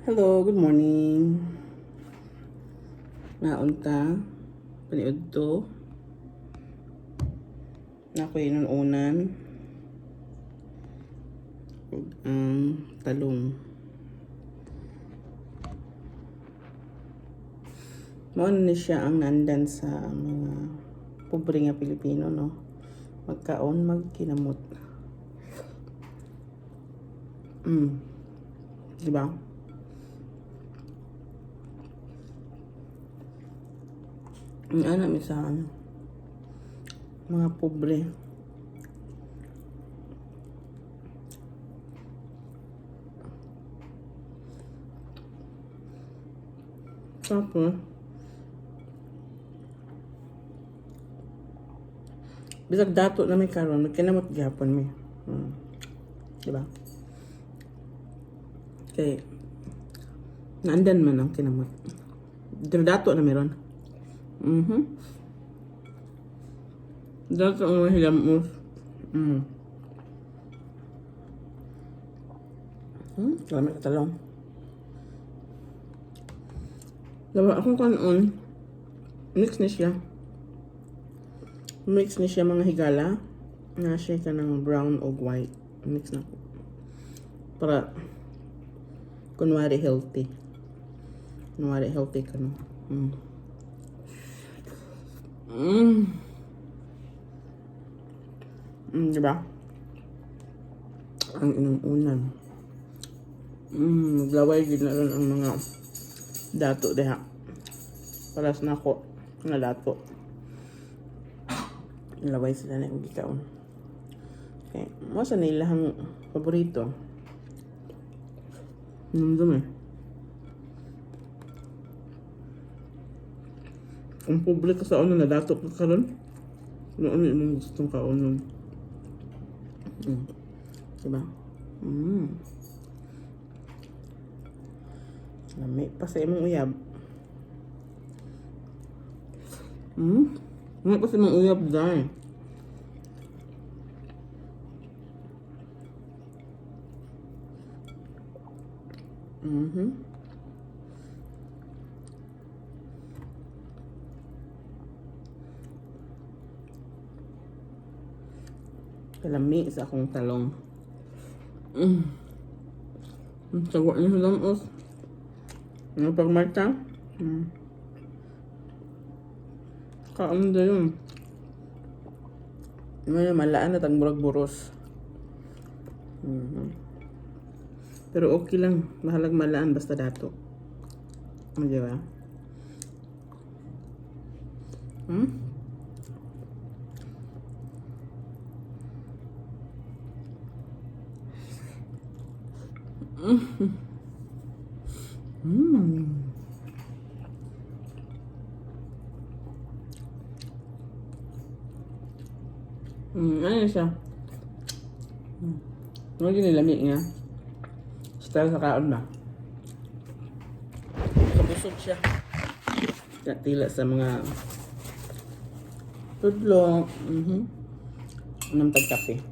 Hello, good morning. Naunta, paniud to. Na ako'y inuunan. Ug ang talong. Mao ni siya ang nandan sa mga pobre nga Pilipino, no? Magkaon, magkinamot. Diba? Ang ana mi sa ano, mga pobre. Tapos, bisag dato na may karon, magkinamot gihapon mi. Diba? Kay naandan man ang kinamot. Pero dato na meron. Dato ang mga hilamos. Salamat sa talong. Diba, akong kanon, mix ni siya. Mix ni siya mga higala. Na siya ka ng brown o white. Mix na ko. Para, kunwari healthy. Kunwari healthy ka, no? Diba? Ang inuunan. Maglaway gid na ron ang mga dato diha. Para sa nako nga dato. Laway sila na yung gikaon. Okay. Mo sa nila ang paborito. Nandun eh. Kung publiko sa una na dato ka karon, ano ano imong gustong kaonon? Diba? Lami pa sa imong uyab. Lami pa sa imong uyab, dai. Kalami sa akong talong. Sawa niya sa lamos. Ano pagmarta? Kaon na yun. Ano malaan na tang murag buros. Pero okay lang. Mahalag malaan basta dato. Ano diba? Hmm? Ano siya? Ano ginilami niya? Style sa kaon ba? Kabusog siya. Tila sa mga tudlo. Anong tagkape?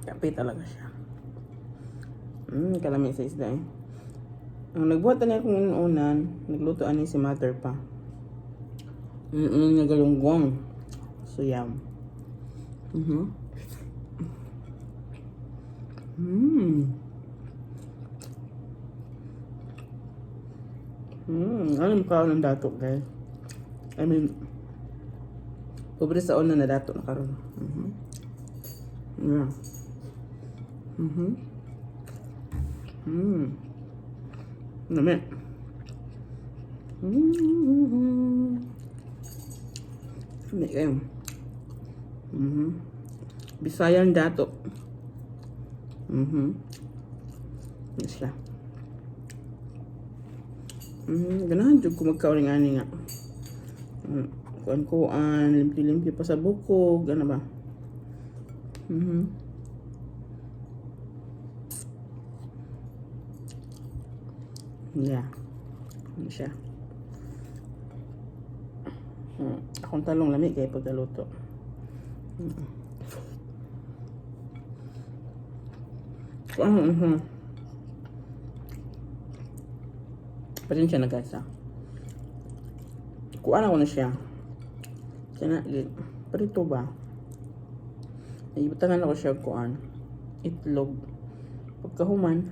Kape talaga siya. Kalami sa isda eh. Ang nagbuhat na akong inuunan, nagluto ani si mother pa. Nagalunggong. So, yum. Ano mukha ng dato, guys? I mean, pobre sa una na dato na karon. Yeah. Lami. Lami kayo. Bisayan dato. Yes siya. Ganahan jud ko magkaon ng ani nga. Kuan-kuan, limpi-limpi pa sa bukog, ano ba? Yeah. Ano siya? Akong talong lami kay pagkaluto. Pasensya na, guys, ah. Kuan ako na siya. Kana, prito ba? Ibutangan ako siya kuan. Itlog. Pagkahuman,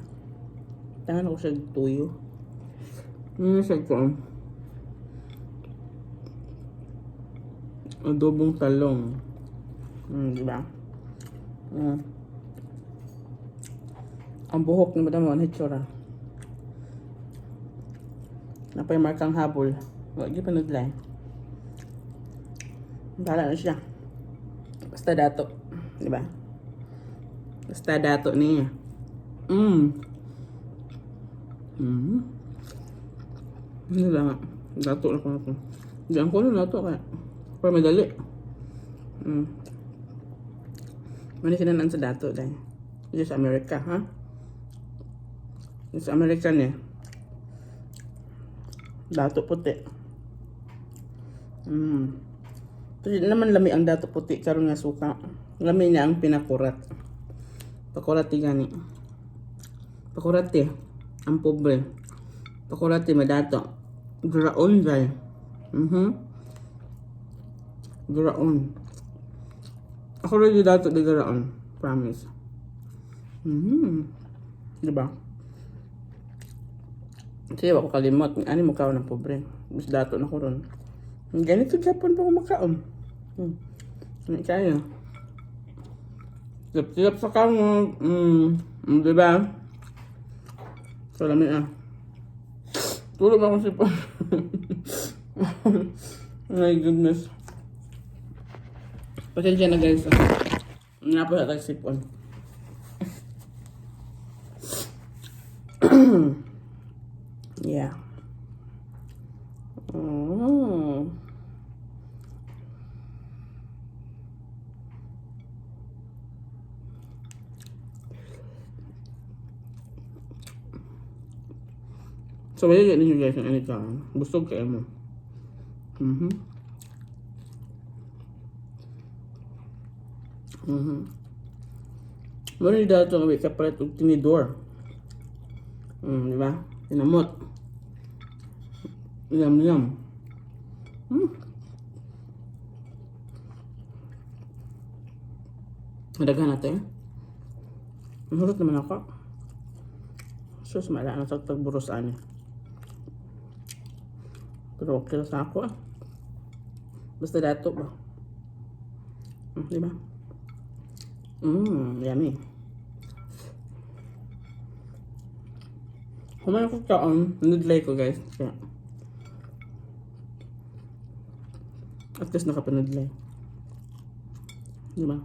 tangan ako siya tuyo. Ano siya kuan? Adobong talong. Di ba? Ang buhok ni Madam ang hitsura. Napay markang habol. Wag gyud panudlay. Bahala na siya. Basta dato. Di ba? Basta dato niya. Hindi lang. Dato na ko ako. Hindi ang kuno dato kaya. Para madali. Mani sinanan sa dato dahil. Dito sa Amerika, ha? Dito sa Amerika niya. Dato puti. Pero di naman lami ang dato puti karon nga suka. Lami niya ang pinakurat. Pakurat gani. Pakurat eh. Ang pobre. Pakurat eh, madato. Graon dahil. Graon. Ako rin yung dato di garaon. Promise. Diba? Kasi ako kalimot. Ano mo kaon ng pobre? Mas dato na ko ron. Ganito Japon pa ko makaon. Ano kaya? Silap-silap sa kamo. Diba? So, lami ah. Tulog ako si My goodness. Pasensya na, guys. Nga po sa sipon. Yeah. So, wala ninyo, guys, ang ano ka. Busog kayo mo. Muna yung dato nga kapalit og tinidor. Di ba? Tinamot. Yum, yum. Madaghan natin. Mahurot naman ako. Sus, mala na sa tagburos ani. Pero okay lang sa ako ah. Basta dato ba? Di ba? Yummy. Human ko kaon, nudlay ko, guys. Kaya, at least nakapanudlay. Di ba?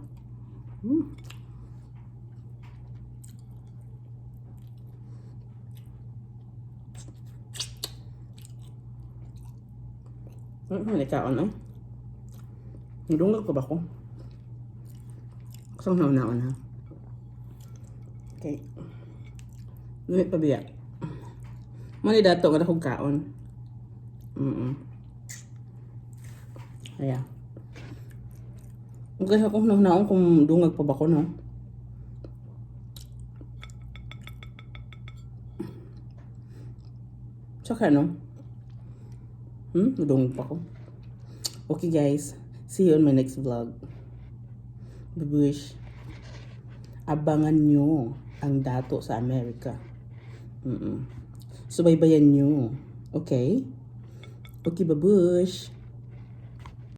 Ano man kaon eh? Nadungag ko ba ko? Kasang nauna ha? Okay. Lumit pa biya. Mali dato nga akong kaon. Aya. Okay sa kung naon kung dungag pa ba ko, no? Saka no? Nadungog pa ko. Okay, guys. See you on my next vlog. Babush. Abangan nyo ang dato sa Amerika. Subaybayan nyo. Okay? Okay, babush.